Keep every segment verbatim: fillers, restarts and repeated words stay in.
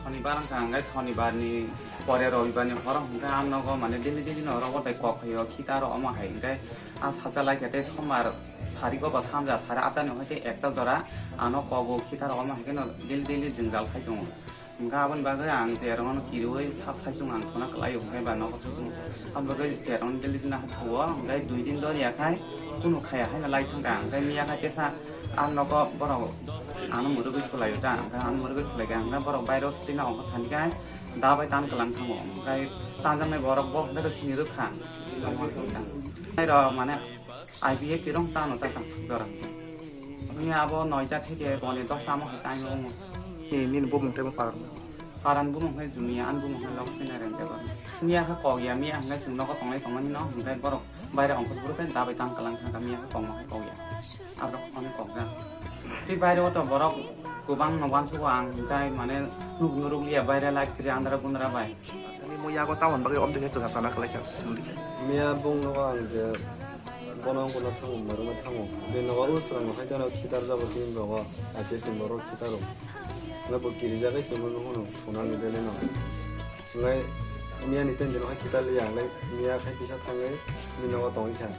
Sonibar wngkha, hwnkhai sonibarni pore robibarni horo hwnkhai ang nogo mane daily daily no oro bai kok phaio, khita rok omo hai hwnkhai a sacha lai khe tei sombar sari go ba sanja sari atta ni hoi tei ekta jora ano kogo khita rok omo hai khe no daily daily jwngjal khai tongo. Hwnkhai aboni bagwi ang cherokno kiriui sak saichung ang thuna kwlaio, hwnkhai ba nogo saichung. Aboni bagwi cherokno daily dina thuo, hwnkhai dui din doriya khai kunu khaya haino lai thangkha. Hwnkhai miya khai tesa ang nogo borok ano mwrwgwi thulaio ta, hwnkhai ano mwrwgwi thulaikha, hwnkhai borok bairo swtwino ongkha thani khai da bai tan kwlang thango. Hwnkhai tanjaknai borok bo hwnkhai to sini rwkha. Tei rok mane I P F tirong tano ta tang suk dora. Ni abo noita theke boni dosta mo hai time omo. Ni, nini bumung tei bumung paran? Paran bumung hai Jumia, an bumung hai Laksmi Narayan Debbarma. Miya khe kok ya, miya hwnkhai chwng nogo tongnai tongmani no, hwnkhai borok baire ongkhor phuru khe dabai tang kwlang thangkha, miya khe kok ma khe kok ya. Abrok phone kok jak. Tei baire o to borok kwbang no uansugo ang, hwnkhai mane nuk nuruk liya baire light kwrwi andra gundra bai. Ani mo yago tamon bagwi omtwi khe twkha sana kwlai kha, nukdi khe. Miya bung nogo ang je bono wngkha thango, marwknai thango. Bini nogo o srang no hai jano khitar jabo tini nogo, aike tini borok khitaro. Hwnkhai bo kirijagwi chwngno nukhuno, Sonali Valley no. Hwnkhai miya ni tei bini hai khitar liya, hwnkhai miya khai kisa thangwi bini nogo tongwi kha.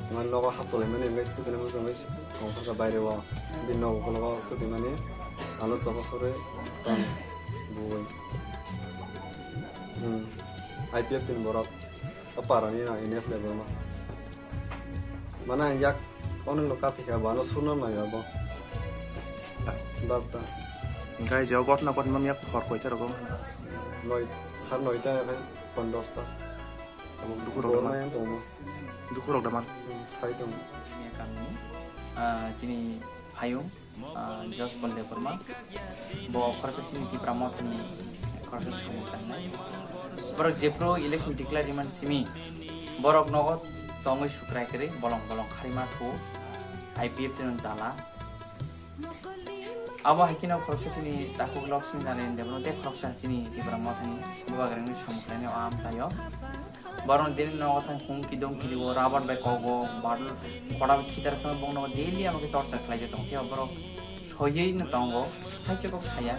Hwnkhai nogo hap tolaimani hwnkhai swkang muchungwi tongkha baire o. Bini nogo ukulok o swtwimani ano chokol sorwi tong buwi. Hmm. I P F tini borok. O parani na N S level ma. Mana ang yak onek no kathika ba no suno na ya bo. Barta. Gai je gotna gotna miya khor koi tero go. Noi, sar noi ta ya kai pon dosta. Dukur rok da man. Yang tong mo. Dukur rok da man. Hmm, sai tong. Chini kamni, ah, chini hayung. Ah, Jospol Debbarma, bo khoroksa chini Tipra Mothani khoroksa samung tangnai. Borok jephru election declare rimani simi, borok nogo tongwi sukrai kwrwi bolong bolong kharima thu I P F tino jala. Abo hai kheno khoroksa chini takhuk Laksmi Narayan Debbarma tei khoroksa chini Tipra Mothani bubagrani samung khlainai o amchaio. Borok daily nogo thang hung kidong kidio, rubber bai kogo, bottle koda bai khitar phano bong nogo daily amo khe torture khlai tong. Phiya borok soyui no tongo, hai chukuk saya.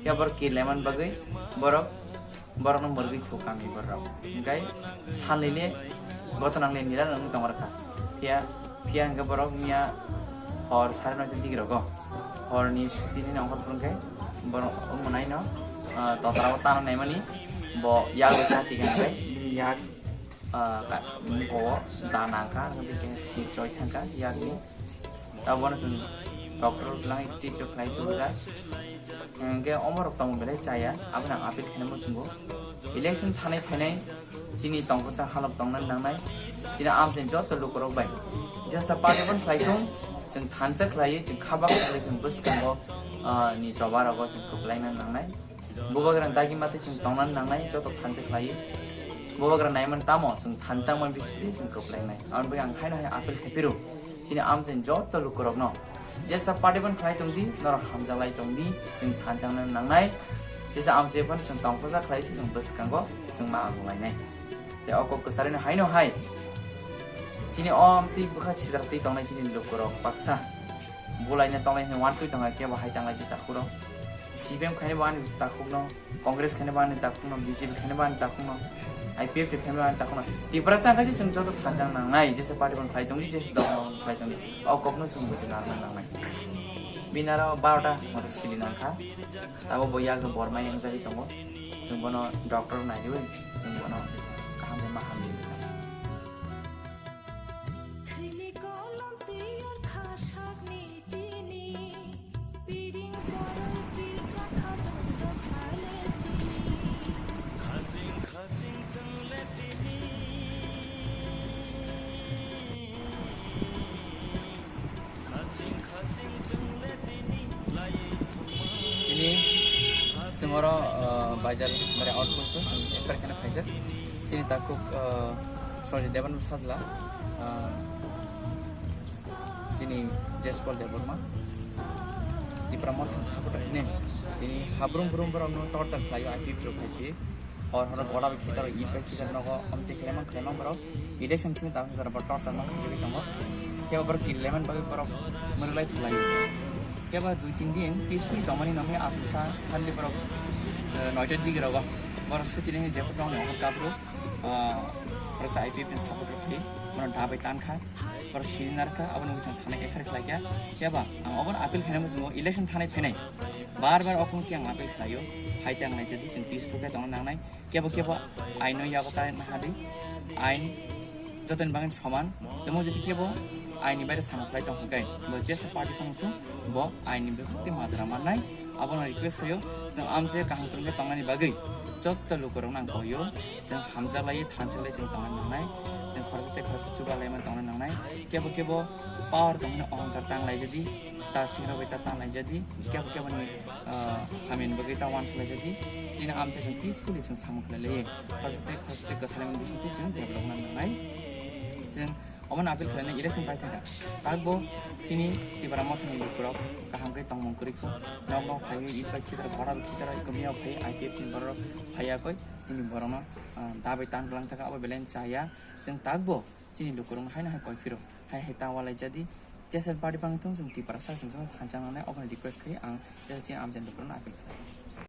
Phiya borok kirlaiman bagwi borok, borok no mwrwgwi thu kami borok. Hingkai salni le goto nang le nira nang tong rwkha. Phiya, phiya hingke borok miya hor sare noito digirogo. Horni sutini nongkhor phurungkhe borok omo naino, ah, totra o tana naimani bo yak bai chati khe hingke yak ah, ka-, muko o da nangkha, hwnkhe bini si choi thangkha yakni. Tabukno chwng doctor lang stitch o khlai tubujak. Hwnkhe omorok tongmung belai chaya, aboni ang appeal khaina muchungo. Election thanai phainai chini tongkha sa halok tongna nangnai, chini amchaini joto lukurok bai. Jesa party bono khlai thung, chwng thansa khlaiwi, chwng khabak khlaiwi, chwng bwskango, ah, ni choba rogo chwng kwplaina nangnai. Bubagra dagi mate chwng tongna nangnai joto thansa khlaiwi. Bubagra naiman tamo chwng thansa man bisidi chwng kwplainai. Aboni bagwi ang haino hai appeal khai phiro chini amchaini joto lukurokno. Jesa party bono khlai tongdi, norok hamjaklai tongdi, chwng thansa wngna nangnai. Jesa amchai bono chwng tongkhosa khlai chwng bwskango chwng ma agunglainai. Tei o kok kwcharino haino hai chini o amtwi bwkha sijak twi tongnai chini lukurok baksa. Bulaina tongnai hwnwi uansugwi tongkha kebo hai tanglai di takhukno. C P M khaina bo ani takhukno, Congress khaina bo ani takhukno, B J P khaina bo ani takhukno, I P F T khaina bo ani takhukno. Tiprasa khaisa chwng joto thansa nangnai, jesa party bono khlai tongdi, jesa dol bono khlai tongdi. O kokno chwng buji narwkna nangnai. Bini aro barota moto sili nangkha. Abo bo yak borma yangjagwi tongo. Chwng bono doctor naiwi, chwng bono kaham khe ma hamdi. Thwini kolom twi orkha sakni chini, piring borok pilcha khatung tokha le tini. Khaching khaching chwng le tini. Khaching khaching chwng le tini lai. Tini chwng oro, uh, baizal bare outpost o chwng F I R kheno khaijak. Chini takhuk, uh, Sanjay Devan sajla, ah, tini Jespal Debbarma, Tipra Mothani supporter hine, tini habrum brum borok no torture khlaio, I P F rok hai phi. Hor hor gora bai khitar, it bai khitar nogo, amte khlaimang khlaimang borok, election simi tang sara borok torture ma khajagwi tongo. Kebo borok kirilaimani bagwi borok mwrwlai thulaio. Kebo dui tin din peacefully tongmani nokni aswksa kharli borok, eh, noita digi rogo. Borok suti nai jepho tongni okhor kapro. Ah, borok sa I P F ni supporter phi, bono dabai tankha, borok siri narkha, abono chwng thana F I R khlaikha. Keba ang obono appeal khaina muchungo election thanai phainai. Bar bar okong tiang appeal khlaio, hai tang naijadi chwng peaceful khe tongna nangnai. Kebo kebo aino yago ta nahadi, ain jotoni bagwi soman. Temo jodi kebo aini baire samung khlai tong hwnkhe, bo jesa party phano thung, bo aini bwkhak tei majra mannai. Abono request khaio, chwng amse kaham kwrwngkhe tongnani bagwi jotto lukurokno ang koio, chwng hamjaklai thansaklai chwng tongna nangnai, chwng khoroksa tei khoroksa chubalaiman tongna nangnai, kebo kebo power tongmani ohongkar tanglaijadi, ta singrok bai ta tanglaijadi, kebo keboni, ah, hamyani bagwi ta wansalaijadi, chini amse chwng peacefully chwng samung khlailaiwi, khoroksa tei khoroksa tei kwthalaimani bisingtwi chwng development nangnai. Chwng Omono appeal khlainai election paithaka. Takbo chini Tipra Mothani lukurok kaham khe tongmung kwrwi kho. Nok nok phaiwi it bai khitar, bora bai khitar, iko miyao phai I P F ni borok phaiya koi chini borokno, ah, dabai tan glang thaka abo belai chaya. Chwng takbo chini lukurokno haino hai koi phiro. Hai hai ta walai jadi. Jesa party bang thung chwng Tiprasa chwng chwng thansa nangnai obono request khai ang jesa chini amchaini lukurokno appeal khlai.